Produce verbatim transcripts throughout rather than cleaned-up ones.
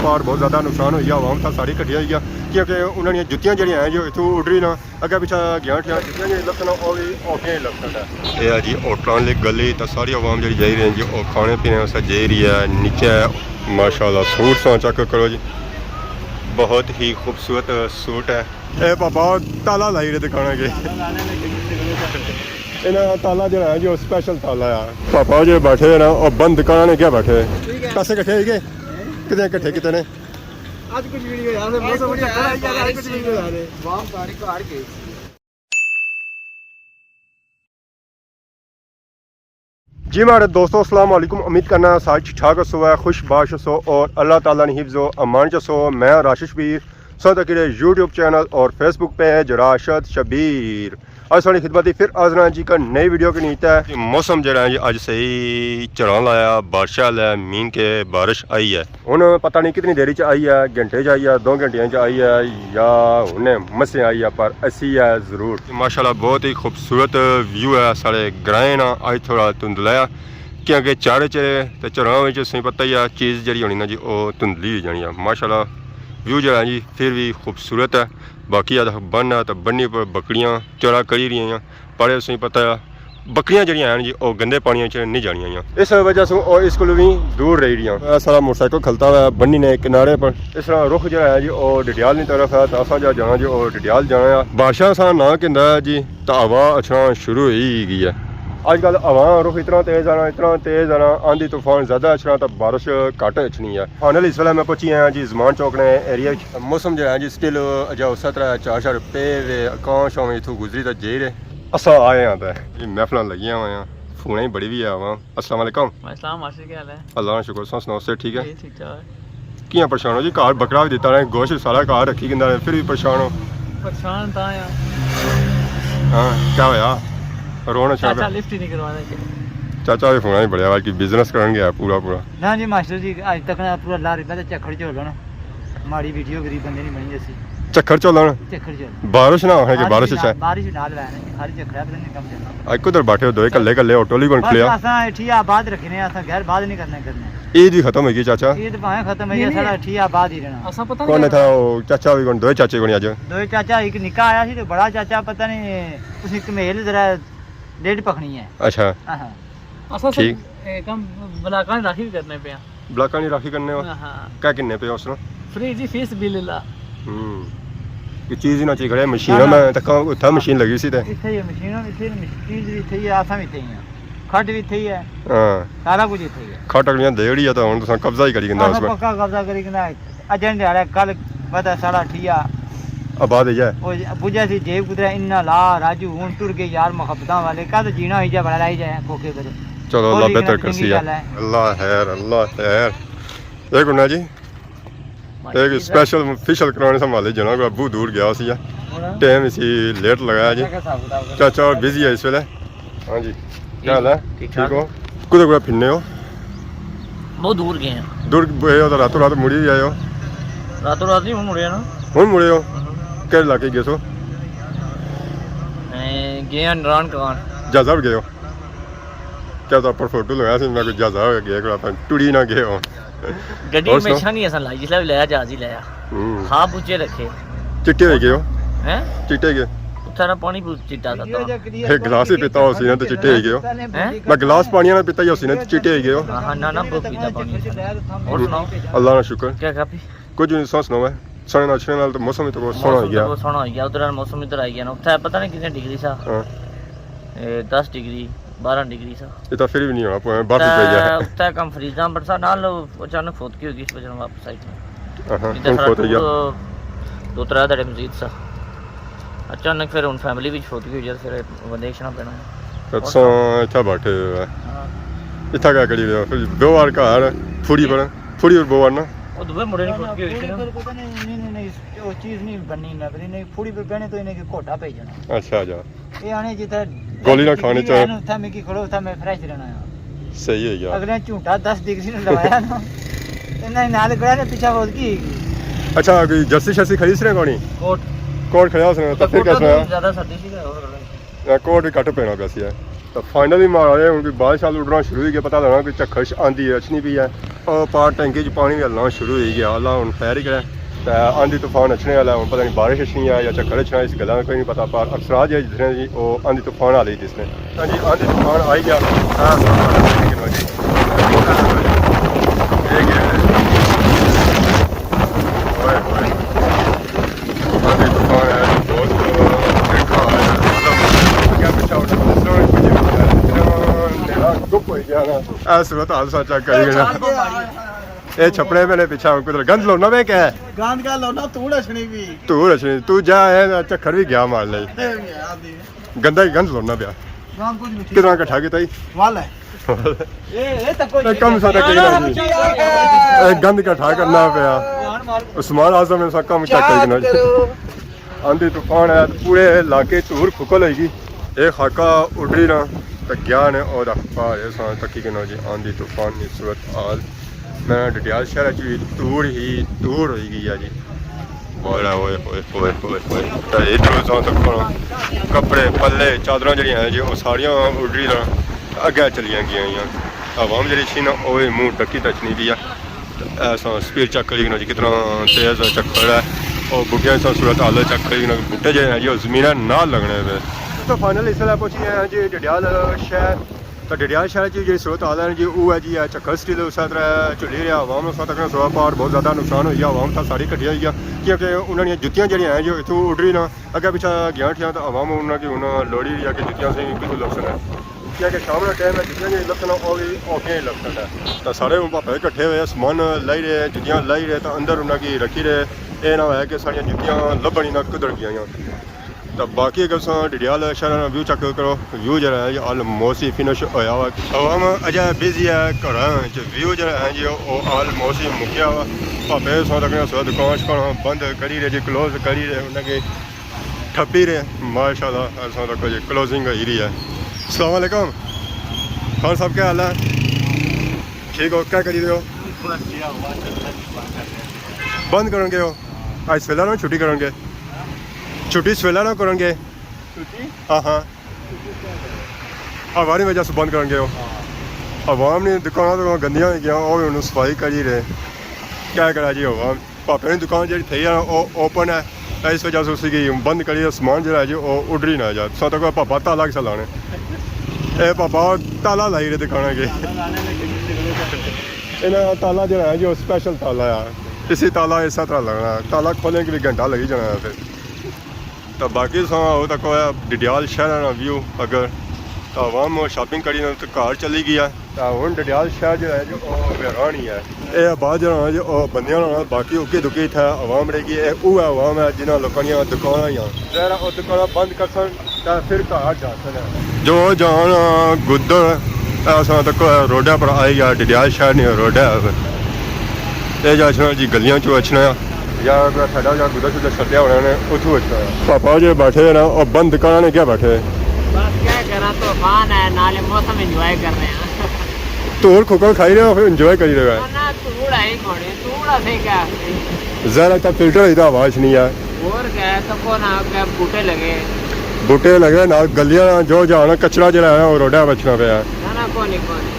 پار بہت زیادہ نقصان ہوئی گیا، عوام تھا ساری کٹھی ہوئی گیا، کیونکہ انہاں نیاں جتیاں جڑیاں ہیں جو اتھوں اڈ رہی نا، اگے پچھے گیاں ٹھیاں جتیاں جڑیاں لبھسن، او وی اوکھیاں ہی لبھسن۔ اے ہے جی ہوٹلاں آلی گلی، تے ساری عوام جڑی جائی رہی ہے جی، او کھانے پینے واسطے جائی رہی ہے۔ نیچے ماشاءاللہ سوٹ ساں چیک کرو جی، بہت ہی خوبصورت سوٹ ہے۔ اے پاپا تالا لائی رہے دکھانا کے۔ انہاں تالا جڑا ہے جو اسپیشل تالا ہے۔ پاپا جو بیٹھے ہیں نا، او بند دکانا نے کیا بیٹھے؟ پیسے کٹھے ہوئی گئے؟ کتنے کٹھے کتنے نے؟ اج کچھ ویڈیو یار، موسم بڑی اچھا ہے یار، اج کچھ ویڈیو یار۔ عوام ساری گھر گئی۔ جی ماڑے دوستو، السلام علیکم۔ امید کرنا سارے ٹھیک ٹھاک ہسو، خوش باش ہسو اور اللہ تعالیٰ نے حفظ و امان چ ہسو۔ میں راشد شبیر، سو تک یوٹیوب چینل اور فیس بک پیج راشد شبیر۔ اج ساڑی خدمت ہی پھر حاضر ہاں جی، ایک نئی ویڈیو کے نیت ہے۔ موسم جڑا ہے جی اج صحیح چڑھان لایا، بارش والا ہے، مین کے بارش آئی ہے۔ ہن پتہ نہیں کتنی دیر چ آئی ہے، گھنٹے چ آئی ہے، دو گھنٹیاں چ آئی ہے یا ہن مسے آئی ہے، پر اسی ہے ضرور۔ ماشاءاللہ بہت ہی خوبصورت ویو ہے ساڑے گرائیں نا۔ اج تھوڑا دھندلا ہے کیونکہ چڑھ چ تے چڑھاں وچ تساں پتہ ہی ہے چیز جڑی ہونی نا جی او دھندلی ہوئی جانی ہے۔ ماشاءاللہ ویو جڑا ہے جی پھر بھی خوبصورت ہے۔ باقی اے بن ہے تے بنی پر بکریاں چرا کری رہی ہیں، پر تساں پتہ ہے بکریاں جڑیاں ہیں جی، او گندے پانیاں چ نہیں جانیاں ہوئیاں۔ اس وجہ سے او اس کولوں وی دور رہی رہیاں۔ اے سارا موٹر سائیکل کھلتا ہوا ہے بنی نے کنارے پر۔ اس طرح رخ جڑا ہے جی، او ڈڈیال نی طرف ہے، تے اساں جا جانا جی، او ڈڈیال جانا ہے۔ بارشاں سا نہ کہندا ہے جی، تے ہوا اچھنا شروع ہوئی گئی ہے۔ اج کل ہوا رخ اتنا تیز آنا، اتنا تیز آنا، آندھی طوفان زیادہ اچھنا تے بارش گھٹ اچھنی ہے۔ فائنل اس ویلے میں پہنچی آیا جی زمان چوک نے ایریا وچ۔ موسم جڑا ہے جی سٹل اجا اسے طرح چار چار پے وے، کاں شاں اتھوں گزری تے جائی رہے۔ اساں آئے ہاں تے جی محفلاں لگیاں ہوئیاں، فوناں ہی بڑی وی ہے عوام۔ السلام علیکم۔ وعلیکم السلام ماشٹر، کیا حال ہے؟ اللہ نا شکر، تساں سناؤ، صحت ٹھیک ہے؟ جی، ٹھیک ٹھاک۔ کیاں پریشان ہو جی؟ گھر بکرا وی دتا نے، گوشت وی سارا گھر رکھی گندا نے، پھر وی پریشان ہو؟ پریشان تاں آں۔ ہاں، کیا ہویا؟ رونا شروع چاچا کر۔ لفٹ ہی نہیں کروانا کہ۔ چاچا وی فون ہی بڑیا، بلکہ بزنس کرن گیا پورا پورا۔ نہ جی ماشٹر جی، اج تک نہ پورا لاری پہ تے چکھڑ چولن۔ ماڑی ویڈیو غریب بندے نہیں بنی جیسی۔ چکھڑ چولن؟ چکھڑ چولن۔ بارش نہ ہونے کہ بارش بارش نہ، اچھا ہے۔ بارش نال وے نے، خالی چکھڑا پہ نہیں کم چلنا۔ اج کدھر بیٹھے ہو؟ دوئے کلے کلے آٹو لی کون بس کھلیا؟ اساں ٹھی آباد رکھنے، اساں غیر آباد نہیں کرنے کرنے۔ عید بھی ختم ہوئی گئی چاچا۔ عید بھاویں ختم ہوئی نہیں، گئی، نہیں۔ ساڑا ٹھی آباد ہی رہنا۔ اساں پتہ کون نہیں تھا وہ چاچا بھی کون؟ دوئے چاچے کون اج؟ دوئے چاچا، ایک نکا آیا سی تے بڑا چاچا پتہ نہیں، اس نے کمیل ذرا ڈیڑھ پکھنی ہے۔ اچھا۔ ہاں، ہاں۔ اساں ٹھیک۔ اے کم بلاکاں راکھی بھی کرنے پے آں۔ بلاکاں نی راکھی کرنے ہو؟ ہاں، ہاں۔ کیا کرنے پے ہو اس طرح؟ فری جی، فی سبیل اللہ۔ ہوں۔ یہ چیز ہی نہ چاہیے کھڑے، مشیناں ہاں، میں ہاں۔ تکاں اتھا مشین لگی سی تے۔ اتھے ہی مشیناں، اتھے ہی مش-، چیز بھی اتھے ہی ہے، آساں بھی اتھے ہی ہیں۔ کھڈ بھی اتھے ہی ہے۔ ہاں۔ سارا کچھ اتھے ہی ہے۔ کھڈ اگلیاں دیڑی ہے تو ہن تساں قبضہ ہی کری گندا اس اساں میں۔ پکا قبضہ کری گندا ہے۔ اجن دیہاڑے کل پتہ ساڑا ٹھیا۔ آباد ہی ہے۔ او بجھا سی جیب کدرے، انا لا راجو ہن ٹر گئے یار محبتاں والے، کد جینا ہوئی جائے بڑا لائی جائے کھوکھے پھر۔ چلو، اللہ بہتر کرسی ہے۔ اللہ خیر، اللہ خیر۔ ایک گنا جی، ایک اسپیشل فیشل کرانے سنبھالے جنا کو ابو دور گیا سی۔ ٹائم اسی لیٹ لگایا جی۔ چاچا اور بزی ہے اس ویلے۔ ہاں جی، کیا حال ہے؟ ٹھیک ٹھاک۔ ہو؟ کدھر کدھر پھرنے ہو؟ بہت دور گئے ہیں۔ دور گئے ہو تو راتوں رات مڑی بھی آئے ہو؟ راتوں رات نہیں، ہوں مڑے نا۔ ہوں مڑے ہو؟ ہوں۔ کہڑے علاقے گئے سو؟ اے، گئے ہیں عمران خان۔ جہازہ بھی گئے ہو؟ کیا تو پر فوٹو لگایا سی، میں کوئی جہازہ ہو گیا، کوئی اپنا ٹڑی نہ گئے ہو۔ گڈی اور سناؤ؟ ہمیشہ نہیں اساں لائی، جس لے بھی لایا جہاز ہی لایا۔ ہوں۔ خواب اچے رکھے۔ چٹے ہوئی گئے ہو؟ ہیں؟ چٹے گئے؟ اتھا نا پانی بہت چٹا تھا۔ ایک گلاس ہی پیتا ہو سی نا تو چٹے ہوئی گئے ہو۔ ہیں؟ میں گلاس پانی نہ پیتا ہی ہو سی نا تو چٹے ہوئی گئے ہو۔ ہاں، ہاں، نہ، نہ، بہت پیتا پانی۔ اور سناؤ؟ اللہ نا شکر۔ کیا کافی؟ کچھ نہیں، سو سناؤ ہے۔ سنے نال، سنے نال تو موسم ہی تو بہت سوہنا ہو موسم تو گیا۔ بہت سوہنا ہو گیا، ادھر موسم ادھر آئی گیا نا۔ اتھا پتہ نہیں کتنے ڈگری سا۔ ہاں۔ اے، دس ڈگری، بارہ ڈگری سا۔ اتھا پھر بھی نہیں ہونا، برف پہ گیا۔ اتھا کم فریزاں، پر سا نال اچانک فوتگی ہو گئی، اس وجہ واپس آئی۔ ہاں، ہاں، اتھا ہن سارا فوت ہو گیا۔ ٹور دو ترے دھڑے مزید سا۔ اچانک پھر ہن فیملی وچ فوتگی ہوئی جائے، پھر بندے اچھنا پینا ہے۔ اچھا، اتھا بیٹھے ہوئے۔ ہاں۔ اتھا کیا کری رہے ہو؟ پھر دو وار گھر، پھوڑی پر، پھوڑی پر دو وار نا۔ وہ دوے مڑے نہیں فوتگی ہوئی سی نا۔ پھوڑی پر پتہ نہیں، نہیں، نہیں، نہیں، وہ چیز نہیں بننی نہ کری، نہیں، پھوڑی پر بہنے تو انہیں کے گھوٹا پہ جانا۔ اچھا جا۔ یہ آنے جتھے گولی نہ کھانی چاہے۔ اتھا میں کی کھڑو، اتھا میں فریش رہنا ہے۔ صحیح ہے یار۔ اگلے جھوٹا دس ڈگری نو لوایا نا۔ انہاں نے نال کھڑا نے پیچھے بول کی۔ اچھا، کوئی جرسی شرسی خرید سنے کونی؟ کوٹ۔ کوٹ خرید سنے، تو پھر کیا سنا؟ زیادہ سردی سی تے اور۔ ہاں، کوٹ بھی گھٹ پینا پیا سی ہے۔ تو فائنلی ماڑا ہن کوئی بارش آل اڈنا شروع ہوئی گیا، پتہ لگنا کوئی جھکھڑ آندھی اچھنی پئی ہے۔ او پار ٹینکی چ پانی وی ہلنا شروع ہوئی گیا، اللہ ہن خیر ہی کرے۔ تے آندھی طوفان اچھنے والا ہے، ہن پتہ نہیں بارش اچھنی ہے یا جھکھڑ اچھنا، اس گلا کوئی نہیں پتہ، پر اکثرا جے جتنے جی او آندھی طوفان آلے ہی دسنے۔ ہاں جی، آندھی طوفان آئی گیا۔ اے سارا اے گیا۔ اوئے ہوئے۔ آندھی طوفان ہے، بہت تکھا ہے، مطلب، کیا پچھا ہونا، نیرا گپ ہوئی گیا نا۔ اے صورت حال سا چیک کری گیا۔ اے چھپڑے میں نے پچھا کدھر گند لونا میں کیا ہے؟ گند کا لونا، دھوڑ اچھنی بھی۔ دھوڑ اچھنی، تو جا ہے نا، جھکھڑ بھی گیا مار لے۔ اے یار دی۔ گندا ہی گند لونا پیا۔ گند کچھ نہیں۔ کتنا اکٹھا کیتا ہی؟ وال ہے۔ اے، اے تک کوئی اے کم سارا کہی نہ جی۔ اے گند اکٹھا کرنا پیا۔ عثمان اعظم نے سا کم چیک کرنا جی۔ آندھی طوفان ہے، پورے علاقے دھوڑ کھکل ہوئی گئی۔ اے خاکہ اڈری نا تے گیا نے، او دا پار ہے ساں تکی گنا جی۔ آندھی طوفان نی صورت حال، میں ڈڈیال شہر چ وی دھوڑ ہی دھوڑ ہوئی گئی ہے جی۔ اوئے ہوئے ہوئے ہوئے ہوئے ہوئے۔ تے ادھر ساں تک کپڑے، پلے، چادراں جڑیاں ہیں جی، او ساریاں اڈری نا اگے چلیاں گئیاں۔ عوام جڑی سی نا، او وی منہ ڈکی تچنی پئی ہے۔ ایسا سپیڈ چیک کری گنا جی، کتنا تیز جھکھڑ ہے۔ اور بوٹیاں سا صورت حال چیک کری گنا، بوٹے جے ہیں جی، او زمین نال لگنے پے۔ تو فائنل اس ویلے پہنچی گئے ہیں جی ڈڈیال شہر۔ تو ڈڈیال شہر کی جی صورت حال ہے جی، وہ ہے جی، اے جھکھڑ سٹل اس طرح جھلی رہا، عوام اس وقت تک سوا پار بہت زیادہ نقصان ہوئی گیا، عوام تھا ساری کٹھی ہوئی گیا، کیونکہ انہاں نے جتیاں جڑیاں ہیں جی، اتھوں اڈری نا۔ اگے پچھے گیاں ٹھیاں تے عوام انہاں کی ہن لوڑی رہی ہے کہ جتیاں سے کتھوں لبھسن ہے۔ کیونکہ شام نے ٹائم ہے، جتیاں جی لبھسن او وی اوکھیاں ہی لبھسن ہے۔ تے سارے ہن پاپے کٹھے ہوئے، سامان لائی رہے، جتیاں لائی رہے تے اندر انہاں کی رکھی رہے۔ اے نہ ہویا کہ ساریاں جتیاں لبھن ہی نہ کدھر گیاں۔ تے باقی اگر تساں ڈڈیال شہر نا ویو چیک کرو، ویو جڑا ہے جی آلموسٹ ہی فنش ہویا ہوا۔ عوام اجے بزی ہے گھراں وچ، ویو جڑا ہے جی او آلموسٹ ہی مکیا ہوا۔ پاپے سو تکنے سو دکان شکان بند کری رہے جی، کلوز کری رہے، انہاں کے ٹھپی رہے، ماشاءاللہ، ایسا تک جی کلوزنگ ہوئی رہی ہے۔ السلام علیکم خان صاحب، کیا حال ہے؟ ٹھیک ہو؟ کیا کری رہے ہو؟ بند کرن گے ہو؟ اج سویلا نہ چھٹی کرن گے؟ چھٹی سویلا نہ کرن گے؟ ہاں، ہاں۔ ہوا نی وجہ سے بند کرن گے ہو؟ عوام نی دکاناں تو گندیاں ہوئی گیاں، او وی ہن صفائی کری رہے۔ کیا کرا جی عوام؟ پاپے نی دکان جیڑی تھئی ہے، او اوپن ہے، تے اس وجہ سے اسی کی بند کری، سامان جیڑا ہے جی، او اڈری نہ جائے۔ تساں تکو پاپا تالا کسا لانے؟ اے پاپا تالا لائی رہے دکاناں کے۔ انہاں تالا جیڑا ہے جی، او سپیشل تالا ہے۔ اسی تالا اس طرح لگنا ہے۔ تالا کھولنے کے لیے گھنٹہ لگی جانا ہے پھر۔ تو باقی تساں او تکو ڈڈیال شہر نا ویو، اگر تو عوام شاپنگ کری نہ تو گھر چلی گیا۔ تے ہن ڈڈیال شہر جیڑا ہے جو او ویران ہی ہے۔ اے آباد جیڑا ہے جو او بندیاں نال، باقی اکی دکی اتھے عوام رہ گئی۔ اے اوہ عوام ہے جنہاں لوکاں دیاں دکاناں ہیاں۔ ظاہر ہے او دکاناں بند کرسن تے پھر گھر جاسن۔ جو جان گدڑ اساں تک روڈا پر آئی گیا، ڈڈیال شہر نی روڈا ہے۔ اے جا اچھنا جی گلیاں چوں اچھنا۔ یا کوئی ساڈا جا گدڑ شدڑ سٹیا ہونا نے، اتھوں اچھنا۔ پاپا جے بیٹھے نا، او بند دکاناں نے کیا بیٹھے؟ بس کیا کراں، طوفان ہے، نالے موسم انجوائے کر رہے ہیں۔ دھوڑ کھکل کھائی رہے ہو، پھر انجوائے کری رہے ہو؟ نہ، نہ، دھوڑ ہے ہی کونی، دھوڑ اسے کیا آخری؟ ذرا اتھا فلٹر ہوئی تے ہوا اچھنی ہے۔ اور کیا ہے، تکو نا کیا بوٹے لگے۔ بوٹے لگے، نال گلیاں جو جانا کچرا جڑا ہے، او روڈا پر اچھنا پیا۔ نہ، نہ، کونی، کونی۔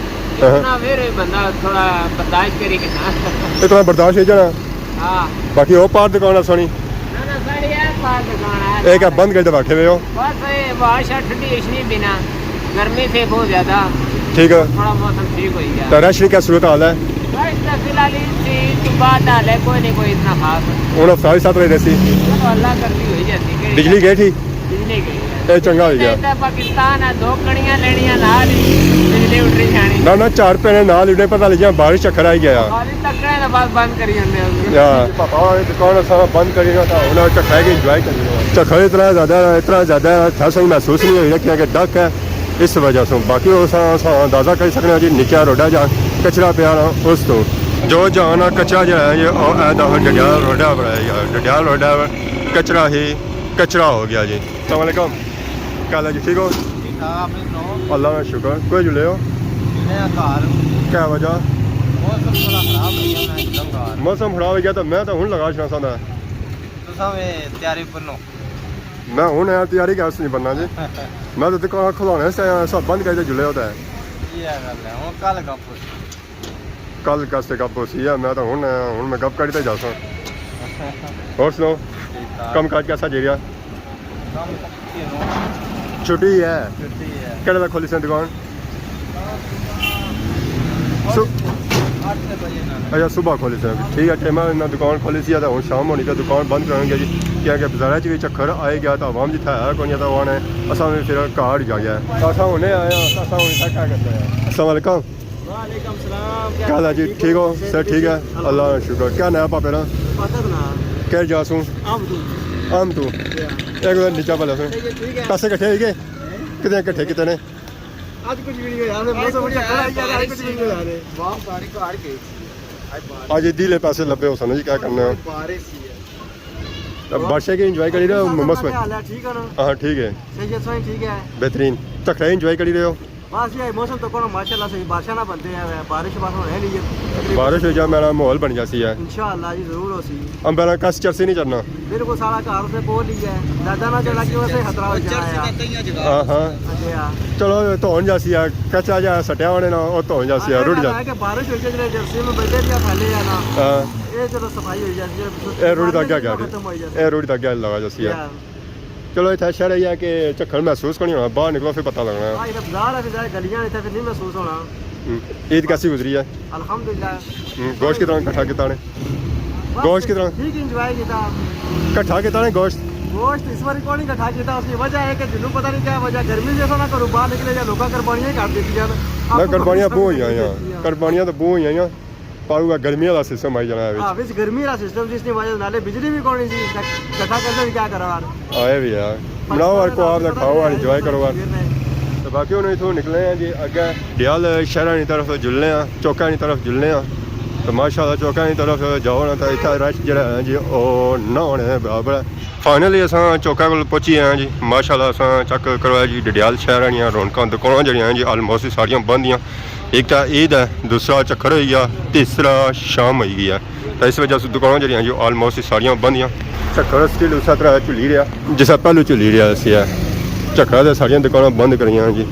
ہاں۔ اتنا پھر بندہ تھوڑا برداشت کری کے نا۔ اتنا برداشت ہے جانا۔ ہاں۔ باقی او پار دکان آ سونی۔ نہ، نہ، ساڑی اے پار دکان آ۔ اے کیا بند کری تے بیٹھے ہوئے ہو؟ بس اے ہوا شا ٹھنڈی اچھنی پئی نا، گرمی سے بہت زیادہ۔ ٹھیک ہے۔ تھوڑا موسم ٹھیک ہوئی گیا۔ تے رش نی کیا صورت حال ہے؟ رش تے فی الحال اس چیز تو بعد حال ہے، کوئی نہیں، کوئی اتنا خاص۔ ہن افطاری ست بجے سی۔ چلو، اللہ کرسی ہوئی جاتی، کیڑی بجلی گئی تھی؟ بجلی گئی ہے۔ اے چنگا ہوئی گیا۔ تے پاکستان ہے، دو کڑیاں لینیاں نال ہی بجلی اڈری جانی۔ نہ، نہ، چار پینے نال ہی اڈے، پتہ لگیا بارش چکر آئی گیا۔ خالی تکڑے تے بس بند کری جاندے ہن۔ یا۔ پاپا ہوراں نی دکان سارا بند کری نا تھا، انہاں چکھا کے انجوائے کرنا۔ چکھا اتنا زیادہ، اتنا زیادہ تھا سہی محسوس نہیں ہوئی رہا کیونکہ ڈک ہے، اس وجہ سے۔ باقی او اساں، اساں اندازہ کری سکنے ہاں جی، نکیا روڈا جا کچرا پیا نا اس تو۔ جو جانا کچرا جڑا ہے، یہ او اے دا ڈڈیال روڈا پر ہے یار، ڈڈیال روڈا پر کچرا ہی کچرا ہو گیا جی۔ السلام علیکم۔ کیا حال ہے جی، ٹھیک ہو؟ ٹھیک ٹھاک، آپ نے سناؤ؟ اللہ کا شکر۔ کوئی جلے ہو؟ جلے ہاں گھر۔ کیا وجہ؟ موسم تھوڑا خراب ہو گیا، میں جلوں گھر۔ موسم خراب ہو گیا تو میں تو ہن لگا چھنا سا۔ تساں وی تیاری بنو۔ میں ہن آیا، تیاری کیا اس نی بننا جی؟ میں تو دکان کھلانے سے آیا، سب بند کر کے جلے ہوتا ہے۔ یہ گل ہے، ہن کل گپ ہوسی۔ کل کس تے گپ ہوسی ہے، میں تو ہن آیا، ہن میں گپ کر تے جاساں۔ اور سناؤ، ٹھیک ٹھاک۔ کم کاج کیسا جی رہیا؟ کم چھٹی ہے۔ چھٹی ہے۔ چھٹی ہے۔ کہڑے ویلے کھولی سے دکان؟ سو-، اٹھ بجے نا۔ اچھا، صبح کھولی سے۔ ٹھیک ہے، ٹائم نال دکان کھولی سی، تے ہن شام ہونی پئی، دکان بند کرن گے جی، کیونکہ بازار چ بھی چکر آئی گیا، تے عوام جتھے ہے کوئی نہیں، تے وہ آنے، اساں بھی پھر گھر جا گیا۔ اساں ہنے آئے ہاں، اساں ہن اتھا کیا کرنا ہے؟ السلام علیکم۔ وعلیکم السلام، کیا حال ہے جی؟ ٹھیک ہو؟ صحت ٹھیک ہے؟ اللہ کا شکر۔ کیا ناں ہے پاپے نا؟ فاطر نا۔ کہڑی جا سوں؟ ہم تو۔ ہم تو۔ جی ہاں۔ ایک بار نیچا پہلے سوں۔ ٹھیک ہے، ٹھیک ہے۔ پیسے کٹھے ہوئی گئے؟ کتنے کٹھے کیتے نے؟ اج کچھ بھی نہیں ہویا، موسم بڑی اچھا ہے، اج کچھ بھی نہیں ہویا۔ عوام ساری گھر گئی سی۔ اج بارش، اج دل پیسے لبے ہو سن جی، کیا کرنا ہے؟ بارش سی ہے۔ اب بارشیں کی انجوائے کری رہے ہو، موسم؟ کیا حال ہے؟ ٹھیک ہے نا؟ ہاں، ٹھیک ہے۔ صحیح ہے، سوئی ٹھیک ہے۔ بہترین۔ چکھڑے انجوائے کری رہے ہو؟ بس یہ موسم تو کونو ماشاءاللہ صحیح، بارشاں نہ بنتے ہیں، بارش بس ہونے نہیں ہے۔ بارش ہو جائے، میرا ماحول بن جاسی ہے۔ انشاءاللہ جی، ضرور ہو سی۔ ہم بنا کس چرسی نہیں چڑھنا۔ بالکل، سارا گھر اسے کول ہی ہے، زیادہ نہ چڑھا کہ اسے خطرہ ہو جانا ہے۔ ہاں، ہاں۔ اچھا۔ چلو، دھون جاسی ہے، کچا جا سٹیا ہونے نا، وہ دھون جاسی ہے، رڑ جا۔ کہ بارش ہوئی ہے، جڑے جرسی میں بندے بھی پھیلے ہیں نا۔ ہاں۔ یہ چلو صفائی ہوئی جاسی ہے۔ اے رڑ دا کیا کیا؟ ختم ہوئی جاسی ہے۔ اے رڑ دا کیا لگا جاسی ہے؟ یا۔ چلو، اتھا شہر ہے کہ چکھڑ محسوس کونی ہونا، باہر نکلو پھر پتہ لگنا ہے۔ ہاں، اتھا بازار ہے، پھر گلیاں اتھا پھر نہیں محسوس ہونا۔ ہوں۔ عید کیسی گزری ہے؟ الحمدللہ۔ ہوں، گوشت کتنا کٹھا کیتا نے؟ بس گوشت کتنا؟ ٹھیک انجوائے کیتا۔ کٹھا کیتا نے گوشت؟ گوشت اس باری کونی کٹھا کیتا، اس کی وجہ ہے کہ جنوں پتہ نہیں کیا وجہ، گرمی جیسا نہ کرو، باہر نکلے یا لوکاں قربانیاں ہی کر دیتی ہیں۔ میں قربانیاں بہت ہوئی آئی ہیں۔ قربانیاں تو بہت ہوئی آئی ہیں۔ پر وہ گرمی والا سسٹم آئی جانا ہے وچ۔ ہاں، وچ گرمی والا سسٹم، جس نی وجہ نالے بجلی بھی کونی سی، کٹھا کردے بھی کیا کرا یار۔ آئے بھی یار۔ بناؤ یار، کو آپ دا کھاؤ یار، انجوائے کرو یار۔ تے باقی ہن اتھوں نکلے ہیں جی اگے ڈڈیال شہراں نی طرف جلنے ہیں، چوکاں نی طرف جلنے ہیں۔ تو ماشاءاللہ چوکاں نی طرف جاؤ نا، تو اتھا رش جڑا ہے جی، او نہ ہونے دے برابر ہے۔ فائنلی اساں چوکا کول پہنچی گئے ہاں جی۔ ماشاءاللہ اساں چیک کروایا جی، ڈڈیال شہر آلیاں رونقاں، دکاناں جڑیاں ہیں جی، آلموسٹ ساریاں بند دیاں۔ ایک تاں عید ہے، دوسرا چکھڑ ہوئی گیا، تیسرا شام ہوئی گئی ہے۔ تو اس وجہ سے دکاناں جڑیاں ہیں جی، آلموسٹ ساریاں بند دیاں۔ چکھڑ سٹل اسی طرح جھلی رہیا، جس طرح پہلو جھلی رہیا سی ہے۔ چکھڑ تے ساریاں دکاناں بند کریاں ہیں جی۔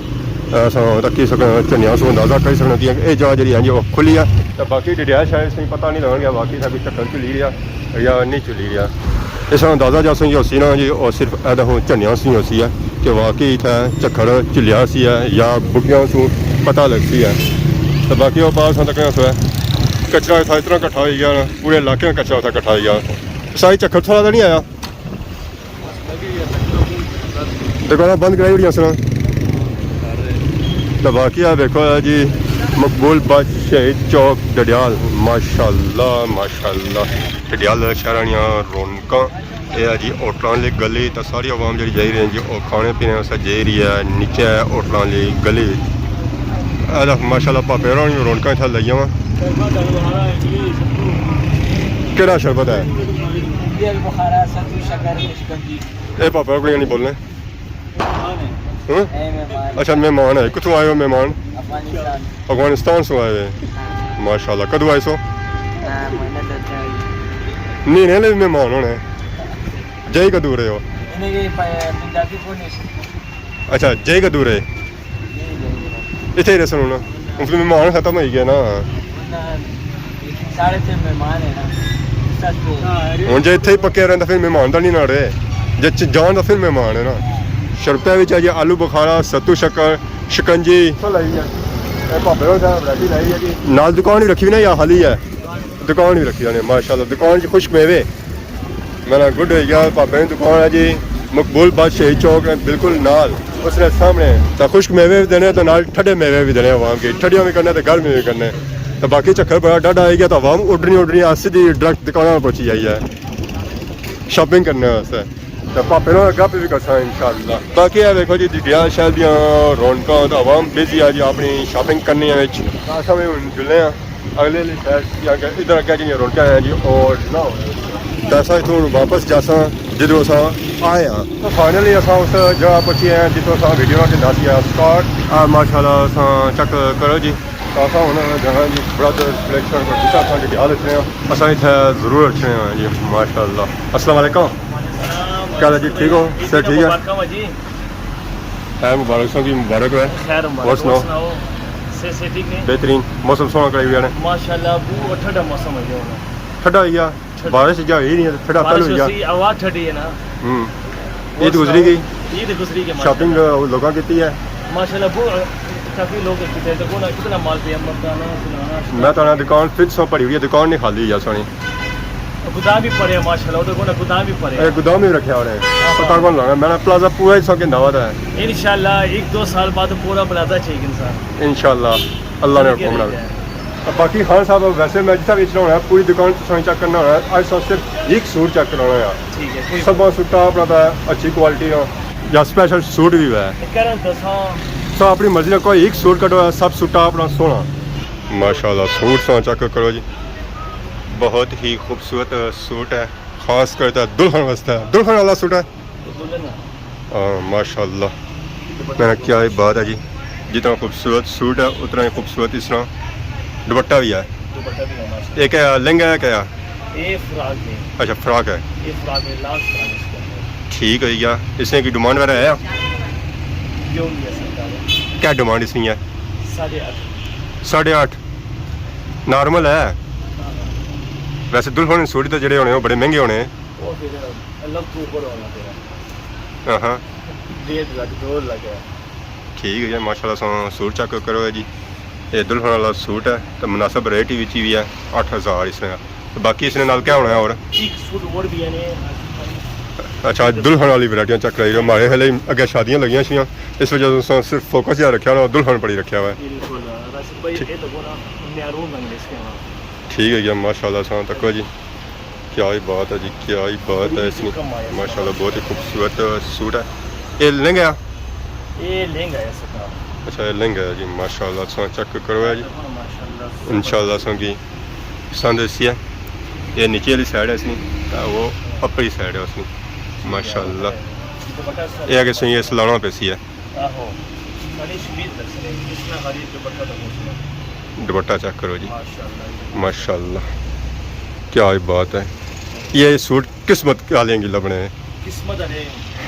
اساں تکی سکنا، جھنڈیاں سوں اندازہ کری سکنا کہ اے جگہ جڑی ہے جی، وہ کھلی ہے۔ تو باقی ڈڈیال شہر اس نی پتہ نہیں لگن گیا، باقی سا کوئی چکھڑ جھلی رہیا یا نہیں جھلی رہیا۔ اس نا اندازہ جا سنگی ہوسی نا جی، او صرف ایدا ہوں جھنڈیاں سنگی ہوسی ہے کہ واقعی اتھا چکھڑ جھلیا سی ہے یا بگیاں سوں پتہ لگسی ہے۔ تو باقی او پار ساں تکنا سو ہے، کچرا اتھا اتنا کٹھا ہوئی گیا نا، پورے علاقے میں کچرا اتھا کٹھا ہوئی گیا۔ ساری چکھڑ تھوڑا تاں نہیں آیا؟ دکاناں بند کرائی اوڑیاں سنا۔ تو باقی آ دیکھو جی، مقبول بخش شہید چوک ڈڈیال، ماشاءاللہ، ماشاءاللہ۔ ڈڈیال شہر آلیاں رونقاں۔ اے ہے جی ہوٹلاں آلی گلی، تے ساری عوام جڑی جائی رہی ہے جی، او کھانے پینے واسطے جائی رہی ہے، نیچے ہے ہوٹلاں آلی گلی۔ اے ماشاءاللہ پاپے ہوراں نی رونقاں اتھا لگیاں وا۔ کیڑا شربت ہے؟ اے پاپے کوئی نہیں بولنے۔ ہاں؟ اے مہمان۔ اچھا، مہمان ہے۔ کتھوں آئے ہو مہمان؟ افغانستان۔ افغانستان سے آئے ہوئے۔ ہاں۔ ماشاءاللہ۔ کدوں آئے سو؟ ہاں، مہینے دو تین۔ مہینے لے مہمان ہونے۔ جائی کدوں رہے ہو؟ انہیں یہ پ-، پنجابی کون ہے؟ اچھا، جائی کدوں رہے؟ یہ جائی رہے۔ اتھے ہی رہے سن ہن۔ ہن پھر مہمان ختم ہوئی گئے نا۔ ساڑے تے مہمان ہے نا، سچ ہے۔ ہن جے اتھے ہی پکے رہن تاں پھر مہمان تاں نہیں نہ رہے۔ جے چ-، جان تاں پھر مہمان ہے نا۔ شربتاں وچ ہے جی آلو بخارا، ستو شکر، شکنجی۔ اے پاپے ہوراں ورائٹی لائی ہے جی۔ نال دکان ہی رکھی ہوئی نا یا خالی ہے؟ دکان ہی رکھی ہوئی نے، ماشاءاللہ۔ دکان چ خشک میوے۔ میرا گڈ ہوئی گیا، پاپے نی دکان ہے جی، مقبول بخش شہید چوک نے بالکل نال، اس نے سامنے۔ تے خشک میوے بھی دینے تے نال ٹھڈے میوے بھی دینے عوام کی، ٹھڈیاں بھی کرنے تے گرم بھی کرنے۔ تے باقی چکر بڑا ڈاڈھا آئی گیا تے عوام اڈنی اڈنی آ سیدھی ڈائریکٹ دکاناں پہنچی جائی ہے شاپنگ کرنے واسطے۔ تے پاپے نال گپ بھی کرساں انشاءاللہ۔ باقی اے دیکھو جی، ڈڈیال شہر دیاں رونقاں تے عوام بزی آ جی اپنی شاپنگ کرنے وچ۔ اساں وی ہن جلنے آں۔ اگلے آلی سائیڈ یا کہ ادھر اگے جیہڑیاں رونقاں ہیں جی، او نہ ہونے۔ تے اساں اتھوں واپس جاساں جدھروں اساں آئے ہاں۔ تو فائنلی اساں اس جگہ پہنچی آئے ہاں جتھوں اساں ویڈیو وچ دسیا سٹارٹ۔ آ ماشاءاللہ اساں چیک کرو جی۔ تو اساں ہن جانا جی بردرز کلیکشن کول، جتھاں اساں ڈڈیال اچھنے آں۔ اساں اتھے ضرور اچھنے آں جی، ماشاءاللہ۔ السلام علیکم۔ کیا حال ہے جی؟ ٹھیک ہو؟ صحت ٹھیک ہے؟ مبارکاں ہوا جی۔ خیر مبارک، سو کی مبارک ہو۔ خیر مبارک، اور سناؤ؟ اور سناؤ؟ صحت، صحت ٹھیک نے؟ بہترین۔ موسم سوہنا کرائی ہویا نے۔ ماشاءاللہ، بہت ٹھنڈا موسم ہو گیا ہونا۔ ٹھنڈا ہو گیا۔ ٹھنڈا۔ بارش جا ہوئی نہیں ہے، ٹھنڈا پہلو بارش ہو گیا۔ اسی ہوا ٹھنڈی ہے نا۔ ہوں۔ اور عید گزری سناؤ؟ گئی۔ عید گزری گئی، شاپنگ، ماشاءاللہ۔ آ، لوگاں کیتی ہے؟ ماشاءاللہ، بہت کافی لوگ کیتے، دیکھو نا، کتنا مال پیا، مردانہ، زنانہ، میں تو آنا دکان فٹ سو پڑی ہوئی ہے، دکان نہیں خالی ہوئی ہے سونی۔ گدام بھی پڑے ہیں، ماشاءاللہ، ادھر کو نا گدام بھی پڑے اے ہیں۔ گدام بھی رکھیا ہونا ہے۔ ہاں۔ پتہ کون لانا، میں نے پلازہ پورا ہی سو گھندا ہوا تھا۔ انشاءاللہ ایک دو سال بعد پورا پلازہ چاہیے انسان۔ انشاءاللہ، اللہ نے ٹھیک ہے، حکم نال۔ ٹھیک ہے۔ باقی خان صاحب، ویسے میں جتنا ویچنا ہونا ہے، پوری دکان تساں چیک کرنا ہونا ہے۔ اج تساں صرف ایک سوٹ چیک کرانا ہے۔ ٹھیک ہے، کوئی سباں سوٹاں اپنا تا اچھی کوالٹی نا، یا سپیشل سوٹ بھی ہے۔ کہہ رہا دساں۔ سو اپنی مرضی نال کوئی ایک سوٹ کڈو، سب سوٹاں اپنا سوہنا۔ ماشاءاللہ، سوٹ سو چیک کرو جی، بہت ہی خوبصورت سوٹ ہے، خاص کر تے دلہن واسطے۔ دلہن والا سوٹ ہے۔ دلہن ہے۔ ہاں، ماشاءاللہ۔ میں نے کیا ہی بات ہے جی، جتنا خوبصورت سوٹ ہے، اتنا ہی خوبصورت اس طرح دوپٹہ بھی ہے۔ دوپٹہ بھی ہے، ماشاءاللہ۔ یہ کیا لہنگا ہے کیا؟ یہ فراک ہے۔ اچھا، فراک ہے۔ یہ فراک ہے، لانگ فراک اس کے اندر۔ ٹھیک ہے یار، اس نے کی ڈیمانڈ وغیرہ ہے؟ کیوں نہیں ہے سرکار؟ کیا ڈیمانڈ اس کی ہے؟ ساڑھے آٹھ۔ ساڑھے آٹھ؟ نارمل ہے؟ ہاں، ہاں۔ ویسے دلہن سوٹ تو جڑے ہونے، وہ بڑے مہنگے ہونے۔ وہ پھر الگ تو اوپر ہونا پڑا۔ ہاں ہاں۔ ڈیڑھ لاکھ، دو لاکھ ہے۔ ٹھیک ہے جی، ماشاءاللہ سو سوٹ چیک کرو جی۔ یہ دلہن والا سوٹ ہے تو مناسب ریٹ ہی وچ ہی بھی ہے، اٹھ ہزار اس نے۔ تو باقی اس نے نال کیا ہونا ہے اور؟ ایک سوٹ اور بھی ہے نے۔ اچھا، دلہن والی ورائٹیاں چیک کرائی رہے ہو۔ ہمارے ہلے اگے شادیاں لگیاں سیاں، اس وجہ سے صرف فوکس یا رکھیا ہوا، دلہن پڑی رکھیا ہوا ہے۔ بالکل، راشد بھائی، ٹھیک۔ یہ تو پورا میرون رنگ ہے اس کے ہاں۔ ٹھیک ہے جی، ماشاءاللہ سو تکو جی۔ کیا ہی بات ہے جی، کیا ہی بات ہے اس کی۔ ماشاءاللہ، بہت ہی خوبصورت سوٹ ہے۔ یہ لہنگا ہے؟ یہ لہنگا ہے سرکار۔ اچھا، یہ لہنگا ہے جی، ماشاءاللہ، تساں چیک کرو ہے جی۔ ماشاءاللہ۔ انشاءاللہ تساں کی پسند اسی ہے۔ یہ نیچے والی سائیڈ ہے اس کی، تے وہ اپر والی سائیڈ ہے اس کی۔ ماشاءاللہ۔ یہ اگے سوئی اس لانا پیسی ہے۔ آہو۔ ساڑی شبیر دسنے، اس نے خالی دوپٹہ تو پوچھنا۔ دوپٹہ چیک کرو جی۔ ماشاءاللہ۔ ماشاءاللہ۔ کیا ہی بات ہے۔ یہ سوٹ قسمت والے کی لبنے ہیں۔ قسمت والے،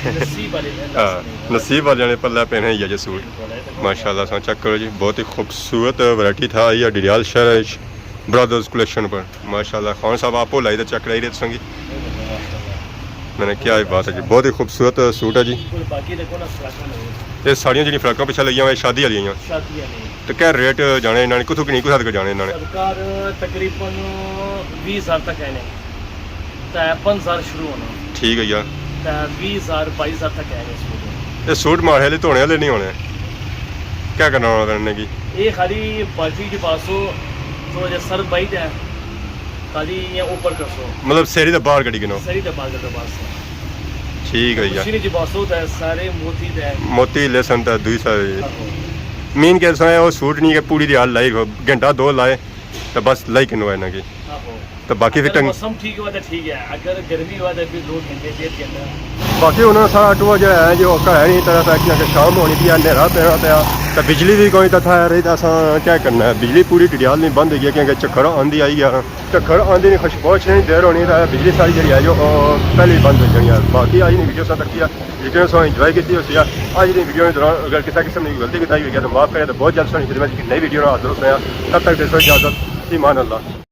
نصیب والے، اللہ ہاں، سنے۔ نصیب والے نے پلہ پہنے ہی ہے یہ سوٹ۔ بالکل، یہ تو بہت ماشاءاللہ، سو چیک کرو جی، بہت ہی خوبصورت ورائٹی تھا یہ ڈڈیال شہر ہے۔ برادرز کلیکشن پر۔ ماشاءاللہ، خان صاحب آپ لائی تے چیک کرائی رہے تساں کی۔ میں نے کیا ہی بات ہے جی، بہت ہی خوبصورت سوٹ ہے جی۔ بالکل، باقی دیکھو نا فراکاں نے۔ یہ ساریاں جڑی فراکاں پیچھے لگیاں ہوئے شادی والی ہیں۔ شادی والی۔ تو کیا ریٹ جانے انہاں نے، کتھوں کنی کتھا تک جانے انہاں نے؟ سرکار تقریباً بیس ہزار تک ہے نے۔ تے پنج ہزار شروع ہونا۔ ٹھیک ہے یار۔ تے بیس ہزار، بائیس ہزار تک ہے نے سوٹ۔ یہ سوٹ ماڑے والے دھونے والے نہیں ہونے۔ کیا کرنا ہونا انہیں کی؟ یہ خالی باجی کے پاسوں تھوڑا جہا سر بائٹ ہے، خالی یہ اوپر کرسو۔ مطلب سیری دے باہر کڈی کنو؟ سیری دے باہر کڈو بس۔ ٹھیک ہے یار۔ مشینی جی باسو تے سارے موتی دے۔ موتی لہسن تے دوئی ساری۔ آہو۔ مین کہ سا وہ سوٹ نہیں کہ پوری دیہاڑ لائی، گھنٹہ دو لائے تے بس لائی کنو ہے نا کہ۔ آہو۔ تے باقی اگر فٹنگ موسم ٹھیک ہوا تے ٹھیک ہے، اگر گرمی ہوا تے پھر دو گھنٹے، ڈیڑھ گھنٹہ۔ باقی انہاں سارا ٹور جو ہے جو گھر نہیں طرح پہ، کیونکہ شام ہونی پیا، نیرا پینا پیا، تے بجلی بھی کوئی تتھا ہے رہی، تے اساں کیا کرنا ہے، بجلی پوری ڈڈیال نہیں بند ہوئی ہے، کیونکہ چکھر آندھی آئی گیا، چکھر آندھی نہیں، خشبو اچھنے نہیں دیر ہونی، تے بجلی ساری جڑی ہے جو او پہلے ہی بند ہو جانی ہے۔ باقی اج نی ویڈیو ساں تک کیا، ویڈیو ساں انجوائے کیتی ہو سی، اج نی ویڈیو دے دوران اگر کسے قسم کی غلطی کتائی ہوئی ہے تو معاف کرے، تو بہت جلد ساں خدمت کی نئی ویڈیو نال حاضر ہوتے ہیں، تب تک دے سو اجازت، ایمان اللہ۔